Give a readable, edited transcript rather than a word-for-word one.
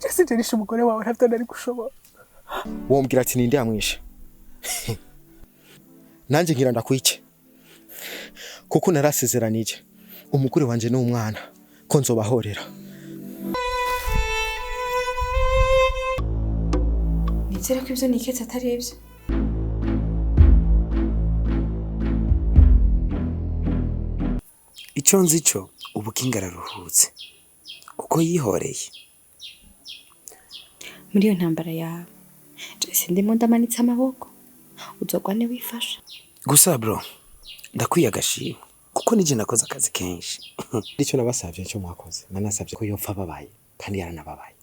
Jesse nishe umugore wawe, ntabyo nari gushobora. Wombwira ati ninde yamwishe, nanjye ngira ndakwice, kuko narasezeranije umugore wanje n'umwana ko nzobahorera. Nizere ko ibyo niketse atari ibyo. Icyo nzi cyo, ubu Kinga araruhutse kuko yihoreye. Muri iyo ntambara yawe, Jesse, ndimo ndamanitse amaboko, uzogwane wifasha. Gusa bro, ndakwiye agashimwe kuko nije nakoze akazi kenshi. Icyo nabasavye cyo mwakoze, nanasavye ko yopfa ababaye kandi yaranababaye.